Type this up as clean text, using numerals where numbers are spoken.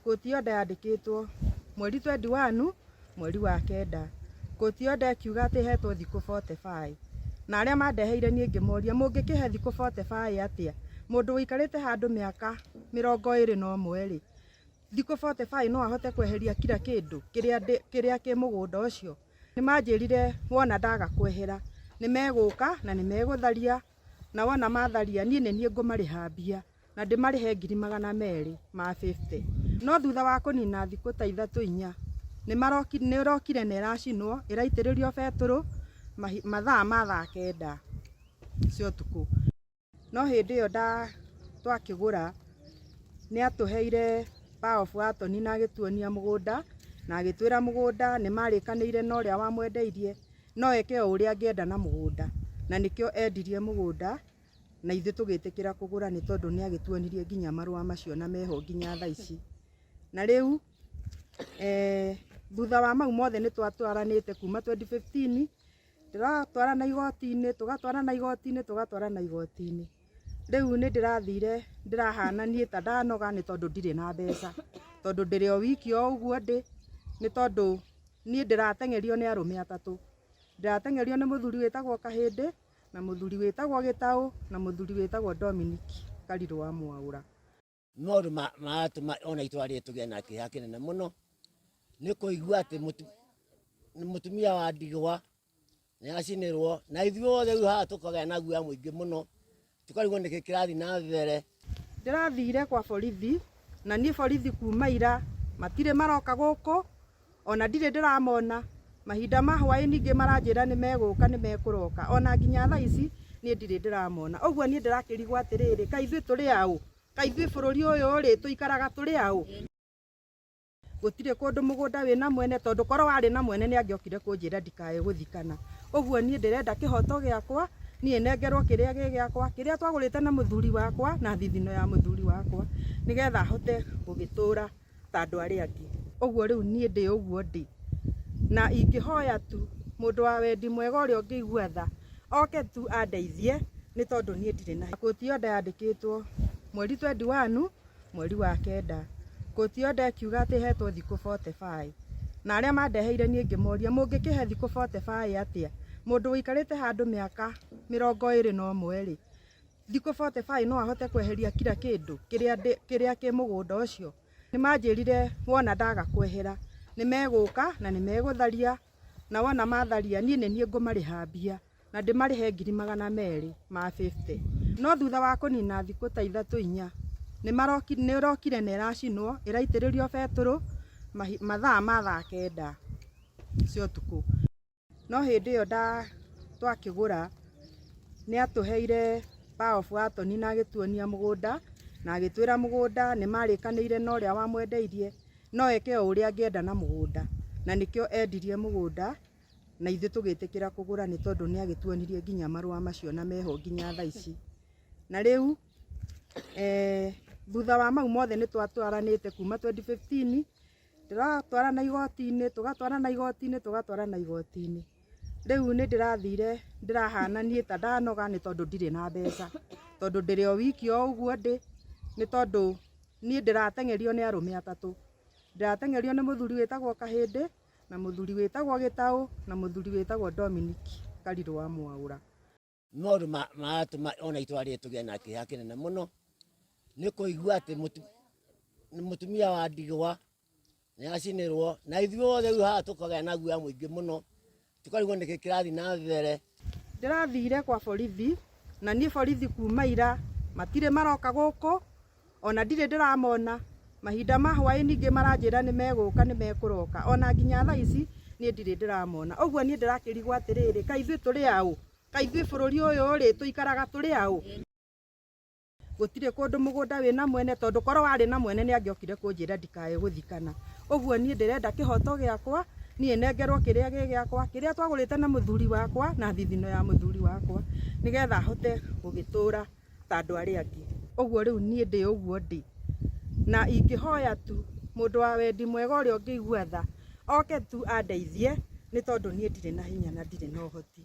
Court order yandĩkĩtwo mweri 21 mweri wa 9. Court order ĩkiuga atĩ hetwo thikũ 45, na arĩa mandeheire niĩ ngĩmoria, mũngĩkĩhe thikũ 45 atĩa? Mũndũ ũikarĩte handũ mĩaka 21 rĩ, thikũ 45 no ahote kweheria kira kĩndũ kĩrĩa kĩ mũgũnda ũcio? Nĩ manjĩrire wona ndaga kwehera nĩ megũka na nĩ megũtharia, na wona matharia niĩ nĩ niĩ ngũmarĩha mbia na ndĩmarĩhe 250,000 ma 50. No thutha wa kũnina thikũ ta 3 4, nĩ ũrokire na ĩracinwo, ĩraitĩrĩrio betũrũ mathaa ma thaa 9 cia ũtukũ. No hĩndĩ ĩyo twakĩgũra nĩ atũheire power of attorney na agĩtuonia mũgũnda na agĩtwĩra mũgũnda nĩ marĩkanĩire na ũrĩa wamwendeirie no eke o ũrĩa angĩenda na mũgũnda, na nĩkĩo endirie mũgũnda na ithuĩ tũgĩtĩkĩra kũgũra nĩ tondũ nĩ agĩtuonirie nginya marũa macio na meho nginya thaa ici. Na rĩu thutha wa mau mothe nĩ twatwaranĩte kuma 2015, ndĩratwarana igoti-inĩ, tũgatwarana igoti-inĩ, tũgatwarana igoti-inĩ. Rĩu nĩ ndĩrathire ndĩrahana niĩ ta ndanoga nĩ tondũ ndirĩ na mbeca, tondũ ndĩrĩ o wiki o ũguo ndĩ, nĩ tondũ niĩ ndĩrateng'erio nĩ arũme atatũ. Ndĩrateng'erio nĩ mũthuri wĩtagwo Kahĩndĩ, na mũthuri wĩtagwo Gĩtaũ, na mũthuri wĩtagwo Dominic Karirũ wa Mwaũra. Maũndũ maratũma ona itũra rĩrĩ tũgĩe na kĩeha kĩnene mũno nĩ kũigua atĩ mũtumia wa ndigwa nĩ acinĩrwo, na ithuothe rĩu haha tũkagĩa na guoya mũingĩ mũno, tũkarigwo nĩkĩ kĩrathiĩ na mbere. Ndĩrathire kwa borithi, na niĩ borithi kuma ira matirĩ maroka gũkũ, ona ndirĩ ndĩramona. Mahinda ma hwaĩ ningĩ maranjĩra nĩ megũka, nĩ mekũroka, ona nginya thaa ici niĩ ndirĩ ndĩramona. Ũguo niĩ ndĩrakĩrigwo atĩrĩrĩ, kaĩ ithuĩ tũrĩ aũ? Kaĩ ithuĩ bũrũri ũyũ rĩ, tũikaraga tũrĩ aũ? Gũtirĩ kũndũ mũgũnda wĩna mwene, tondũ korwo warĩ na mwene nĩ angĩokire kũnjĩra ndikae gũthikana. Ũguo niĩ ndĩrenda kĩhoto gĩakwa, niĩ nengerwo kĩrĩa gĩ gĩakwa, kĩrĩa twagũrĩte na mũthuri wakwa na thithino ya mũthuri wakwa, nĩgetha hote gũgĩtũra ta andũ arĩa angĩ. Ũguo rĩu niĩ ndĩ ũguo ndĩ, na ingĩhoya tu mũndũ wa wendi mwega ũrĩa ũngĩigua tha oke tu andeithie, nĩ tondũ niĩ ndirĩ na. Court order yandĩkĩtwo mweri 21 mweri wa 9. Court order ĩkiuga atĩ hetwo thikũ 45, na arĩa mandeheire niĩ ngĩmoria, mũngĩkĩhe thikũ 45 atĩa? Mũndũ ũikarĩte handũ mĩaka 21 rĩ, thikũ 45 no ahote kweheria kira kĩndũ kĩrĩa kĩ mũgũnda ũcio? Nĩ manjĩrire wona ndaga kwehera nĩ megũka na nĩ megũtharia, na wona matharia niĩ nĩ niĩ ngũmarĩha mbia na ndĩmarĩhe 200,000 ma 50. No thutha wa kũnina thikũ ta 3 4, nĩ ũrokire na ĩracinwo, ĩraitĩrĩrio betũrũ mathaa ma thaa 9 cia ũtukũ. No hĩndĩ ĩyo twakĩgũra nĩ atũheire power of attorney na agĩtuonia mũgũnda na agĩtwĩra mũgũnda nĩ marĩkanĩire na ũrĩa wamwendeirie no eke o ũrĩa angĩenda na mũgũnda, na nĩkĩo endirie mũgũnda na ithuĩ tũgĩtĩkĩra kũgũra nĩ tondũ nĩ agĩtuonirie nginya marũa macio na meho nginya thaa ici. Na rĩu thutha wa mau mothe nĩ twatwaranĩte kuma 2015, ndĩratwarana igoti-inĩ, tũgatwarana igoti-inĩ, tũgatwarana igoti-inĩ. Rĩu nĩ ndĩrathire ndĩrahana niĩ ta ndanoga nĩ tondũ ndirĩ na mbeca, tondũ ndĩrĩ o wiki o ũguo ndĩ, nĩ tondũ niĩ ndĩrateng'erio nĩ arũme atatũ. Ndĩrateng'erio nĩ mũthuri wĩtagwo Kahĩndĩ, na mũthuri wĩtagwo Gĩtaũ, na mũthuri wĩtagwo Dominic Karirũ wa Mwaũra. Maũndũ maratũma ona itũra rĩrĩ tũgĩe na kĩeha kĩnene mũno nĩ kũigua atĩ mũtumia wa ndigwa nĩ acinĩrwo, na ithuothe rĩu haha tũkagĩa na guoya mũingĩ mũno, tũkarigwo nĩkĩ kĩrathiĩ na mbere. Ndĩrathire kwa borithi, na niĩ borithi kuma ira matirĩ maroka gũkũ, ona ndirĩ ndĩramona. Mahinda ma hwaĩ ningĩ maranjĩra nĩ megũka, nĩ mekũroka, ona nginya thaa ici niĩ ndirĩ ndĩramona. Ũguo niĩ ndĩrakĩrigwo atĩrĩrĩ, kaĩ ithuĩ tũrĩ aũ? Kaĩ ithuĩ bũrũri ũyũ rĩ, tũikaraga tũrĩ aũ? Gũtirĩ kũndũ mũgũnda wĩna mwene, tondũ korwo warĩ na mwene nĩ angĩokire kũnjĩra ndikae gũthikana. Ũguo niĩ ndĩrenda kĩhoto gĩakwa, niĩ nengerwo kĩrĩa gĩ gĩakwa, kĩrĩa twagũrĩte na mũthuri wakwa na thithino ya mũthuri wakwa, nĩgetha hote gũgĩtũra ta andũ arĩa angĩ. Ũguo rĩu niĩ ndĩ ũguo ndĩ, na ingĩhoya tu mũndũ wa wendi mwega ũrĩa ũngĩigua tha oke tu andeithie, nĩ tondũ niĩ ndirĩ na hinya na ndirĩ na ũhoti.